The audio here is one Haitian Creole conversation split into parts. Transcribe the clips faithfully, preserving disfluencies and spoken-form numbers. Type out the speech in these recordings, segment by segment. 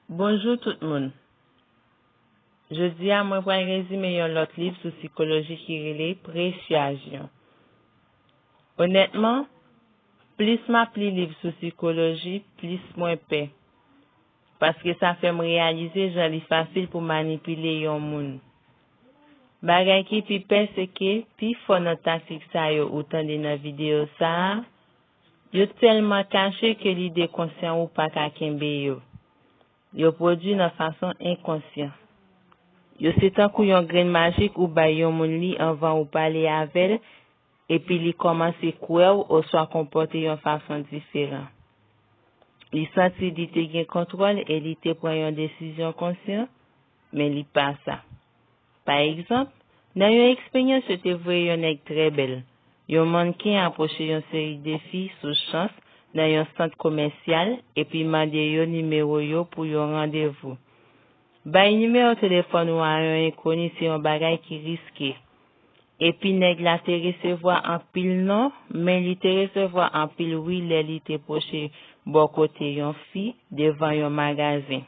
Bonjou tout moun. Jodi a, mwen pral rezime yon lòt liv sou sikoloji ki rele Presyajon. Onètman, plis m ap li liv sou sikoloji, plis mwen pè. Paske sa fè m reyalize jan li fasil pou manipile yon moun. Bagay ki pi pè, se ke pifò nan taktik sa yo ou tande nan videyo sa a, yo tèlman kache ke lide konsyan ou pa ka kenbe yo. Yo pwodui nan fason enkonsyan. Yo se tankou yon grenn majik ou bay yon moun li anvan ou pale avè l, epi li kòmanse kwè w oswa konpòte yon fason diferan. Li santi li te gen kontwòl e li te pran yon desizyon konsyan, men li pa sa. Pa egzanp, nan yon eksperyans yo te voye yon nèg trè bèl, yon mannken apwoche yon seri de fi sou chans nan yon sant komèsyal epi mande yo nimewo yo pou yon randevou. Bay nimewo telefòn ou a yon enkoni se yon bagay ki riske. Epi nèg la te resevwa anpil non, men li te resevwa anpil wi lè li te pwoche bò kote yon fi devan yon magazen.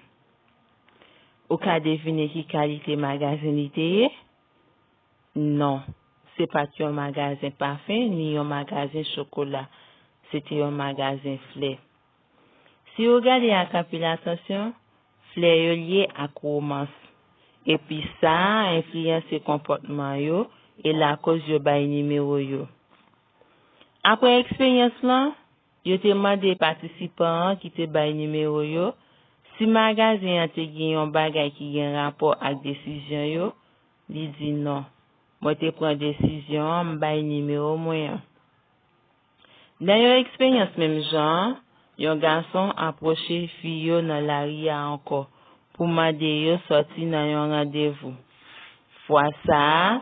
Ou ka devine ki kalite magazen li te ye? Non, se pa t yon magazen pafen ni yon magazen chokola. Se te yon magazen flè. Si ou gade ak anpil atansyon, flè yo lye ak womans. Epi sa a enfliyanse konpòtman yo e lakoz yo bay nimewo yo. Apre eksperyans lan, yo te mande patisipan an ki te bay nimewo yo si magazen an te gen yon bagay ki gen rapò ak desizyon yo. Li di non. Mwen te pran desizyon an, m bay nimewo mwen an. Nan yon eksperyans menm jan an, yon gason apwoche fi yo nan lari a ankò pou mande yo sòti nan yon randevou. Fwa sa a,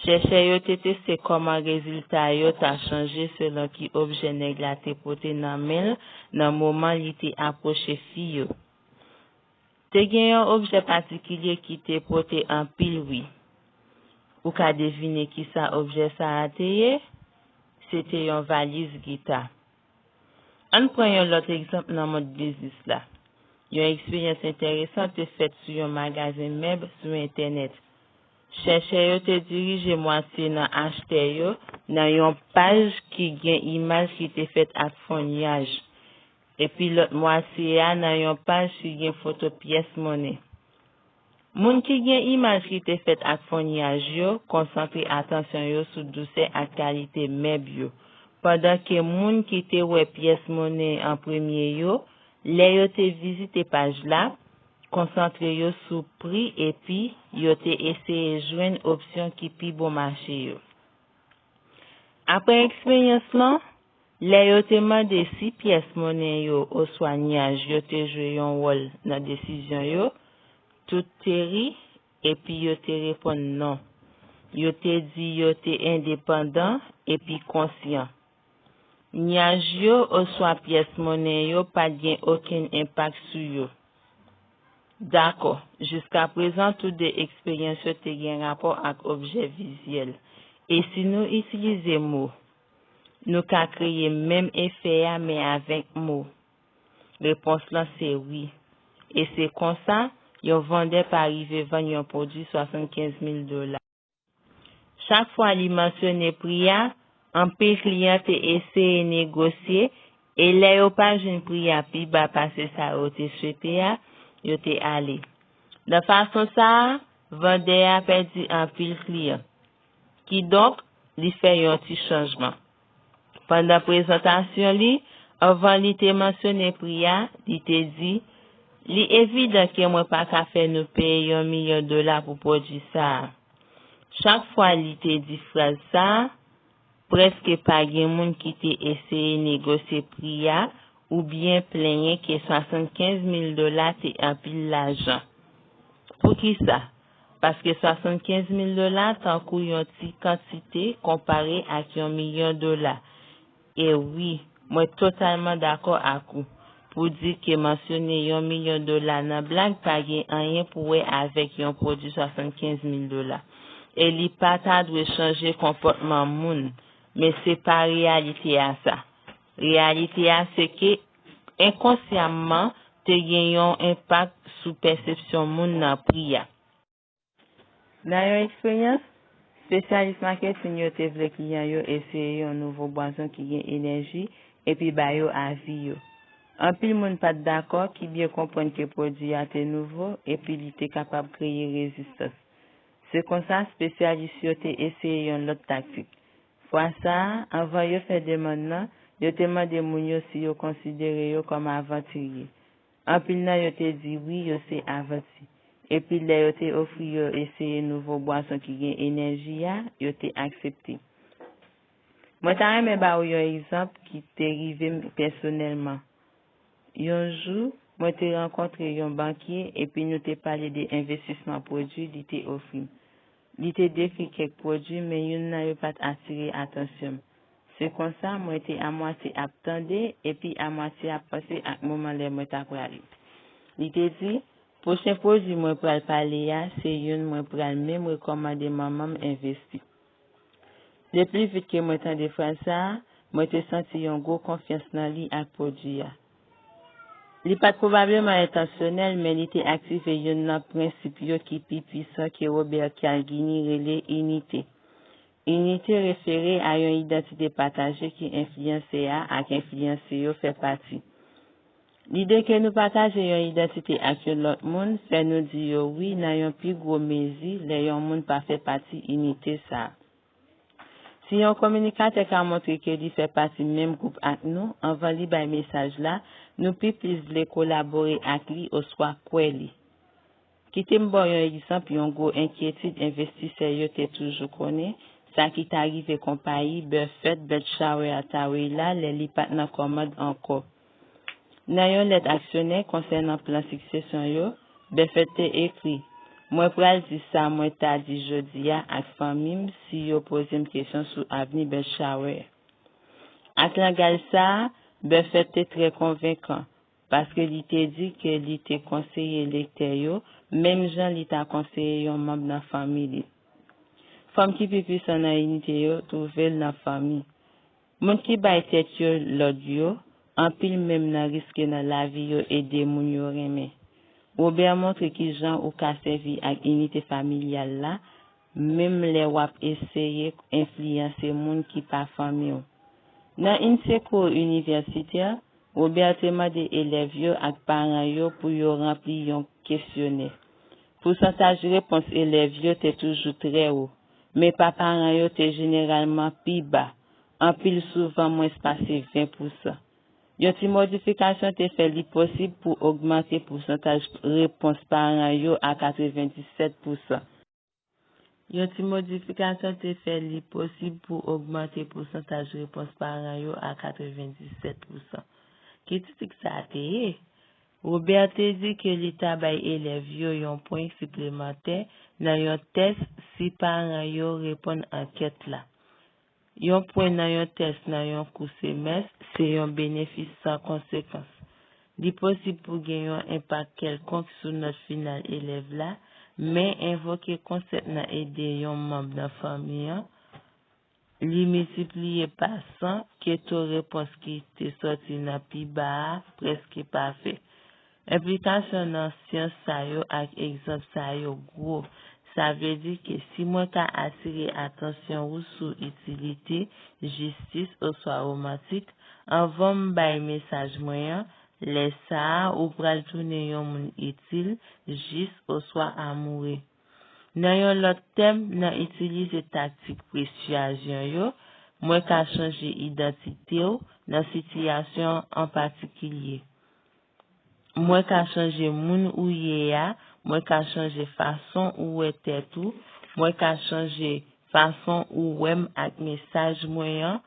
chèchè yo te teste kòman rezilta yo ta chanje selon ki objè nèg la te pote nan men l nan moman li te apwoche fi yo. Te gen yon objè patikilye ki te pote anpil wi. Ou ka devine kisa objè sa a te ye? Se te yon valiz gita. Ann pran yon lòt egzanp nan mond biznis la. Yon eksperyans enteresan te fèt sou yon magazen mèb sou entènèt. Chèchè yo te dirije mwatye nan achtè yo nan yon paj ki gen imaj ki te fèt ak fon nyaj, epi lòt mwatye a nan yon paj ki gen foto pyès monnen. Moun ki gen imaj ki te fèt ak fon nyaj yo konsantre atansyon yo sou dousè ak kalite mèb yo, pandan ke moun ki te wè pyès monnen an premye yo, lè yo te vizite paj la, konsantre yo sou pri epi yo te eseye jwenn opsyon ki pi bon mache yo. Apre eksperyans lan, lè yo te mande si pyès monnen yo oswa nyaj yo te jwe yon wòl nan desizyon yo, tout te ri epi yo te reponn non. Yo te di yo te endepandan epi konsyan. Nyaj yo oswa pyès monnen yo pa t gen okenn enpak sou yo. Dakò, jiskaprezan tou de eksperyans yo te gen rapò ak objè vizyèl. E si nou itilize mo, nou ka kreye menm efè a men avèk mo? Repons lan se wi. E se konsa, yon vandè pa rive vann yon pwodui swasannkenz mil dola. Chak fwa li mansyone pri a, anpil kliyan te eseye negosye, e lè yo pa jwenn pri a pi ba pase sa yo te swete a, yo te ale. Nan fason sa a, vandè a pèdi anpil kliyan. Kidonk, li fè yon ti chanjman. Pandan prezantasyon li, anvan li te mansyone pri a, li te di, li evidan ke mwen pa ka fè nou peye yon milyon dola pou pwodui sa a. Chak fwa li te di fraz sa a, prèske pa gen moun ki te eseye negosye pri a oubyen plenyen ke swasannkenz mil dola te anpil lajan. Poukisa? Paske swasannkenz mil dola tankou yon ti kantite konpare ak yon milyon dola. E wi, mwen totalman dakò ak ou pou di ke mansyone yon milyon dola nan blag pa gen anyen pou wè avèk yon pwodui swasannkenz mil dola. E li pa ta dwe chanje konpòtman moun, men se pa reyalite a sa. Reyalite a se ke enkonsyamman, te gen yon enpak sou pèsepsyon moun nan pri a. Nan yon eksperyans, espesyalis maketing yo te vle kliyan yo eseye yon nouvo bwason ki gen enèji epi ba yo avi yo. Anpil moun pa t dakò ki byen konprann ke pwodui a te nouvo epi li te kapab kreye rezistans. Se konsa, espesyalis yo te eseye yon lòt taktik. Fwa sa a, anvan yo fè demann nan, yo te mande moun yo si yo konsidere yo kòm avantirye. Anpil nan yo te di wi, yo se avanti. Epi lè yo te ofri yo eseye nouvo bwason ki gen enèji a, yo te aksepte. Mwen ta renmen ba ou yon egzanp ki te rive m pèsonèlman. Yon jou, mwen te rankontre yon bankye epi nou te pale de envestisman pwodui li te ofri m. Li te dekri kèk pwodui, men youn nan yo pa t atire atansyon m. Se konsa, mwen te amwatye ap tande epi amwatye ap panse ak moman lè mwen ta prale. Li te di, pwochen pwodui mwen pral pale a, se youn mwen pral menm rekòmande manman m envesti. Le pli vit ke mwen tande fraz sa a, mwen te santi yon gwo konfyans nan li ak pwodui a. Li pa t pwobableman entansyonèl, men li te aktive youn nan prensip yo ki pi pwisan ke Robert Cialdini rele inite. Inite refere a yon idantite pataje ke enfliyansè a ak enfliyanse yo fè pati. Lide ke nou pataje yon idantite ak yon lòt moun fè nou di yo wi nan yon pi gwo mezi lè yon moun pa fè pati inite sa a. Si yon kominikatè ka montre ke li fè pati menm gwoup ak nou anvan li bay mesaj la, nou pi plis vle kolabore ak li oswa kwè li. Kite m ba w yon egzanp yon gwo enkyetid envestisè yo te toujou konnen, sa ki ta rive konpayi Buffett Berkshire Hathaway la lè li pa t nan kòmand ankò. Nan yon lèt aksyonè konsènan plan siksesyon yo, Buffett te ekri, mwen pral di sa mwen ta di jodi a ak fanmi m si yo poze m kesyon sou avni Berkshire. Ak langaj sa a, Buffett te trè konvenkan, paske li te di ke li te konseye lektè yo, menm jan li ta konseye yon manm nan fanmi li. Fanm ki pi pwisan nan inite yo twouve l nan fanmi. Moun ki bay tèt yo lòd yo, anpil menm nan riske nan lavi yo ede moun yo renmen. Robert montre kijan ou ka sèvi ak inite familyal la, menm lè w ap eseye enfliyanse moun ki pa fanmi w. Nan INSEE Cours Universitaire, Robert te mande elèv yo ak paran yo pou yo ranpli yon kesyonè. Pousantaj repons elèv yo te toujou trè wo, men pa paran yo te jeneralman pi ba, anpil souvan mwens pase ven pousan. Yon ti modifikasyon te fè li posib pou ogmante pousantaj repons paran yo a katrevenndisèt pousan. Yon ti modifikasyon te fè li posib pou ogmante pousantaj repons paran yo a katrevenndisèt pousan. Ki ti trik sa a te ye? Robert te di ke li ta bay elèv yo yon pwen siplemantè nan yon tès si paran yo reponn ankèt la. Yon pwen nan yon tès nan yon kou semès se yon benefis san konsekans. Li posib pou gen yon enpak kèlkonk sou nòt final elèv la, men envoke konsèp nan ede yon manm nan fanmi an, li miltipliye pa san ke to repons ki te sòti nan pi ba a prèske pafè. Enplikasyon nan syans sa yo ak egzanp sa yo gwo. Sa vle di ke si mwen ka atire atansyon ou sou itilite, jistis, oswa romantik, anvan m bay mesaj mwen an, lè sa a ou pral tounen yon moun itil, jis, oswa amoure. Nan yon lòt tèm, nan itilize taktik pesyazyon yo, mwen ka chanje idantite w nan sitiyasyon an patikilye. Mwen ka chanje moun ou ye a, mwen ka chanje fason ou wè tèt ou, mwen ka chanje fason ou wè m ak mesaj mwen an,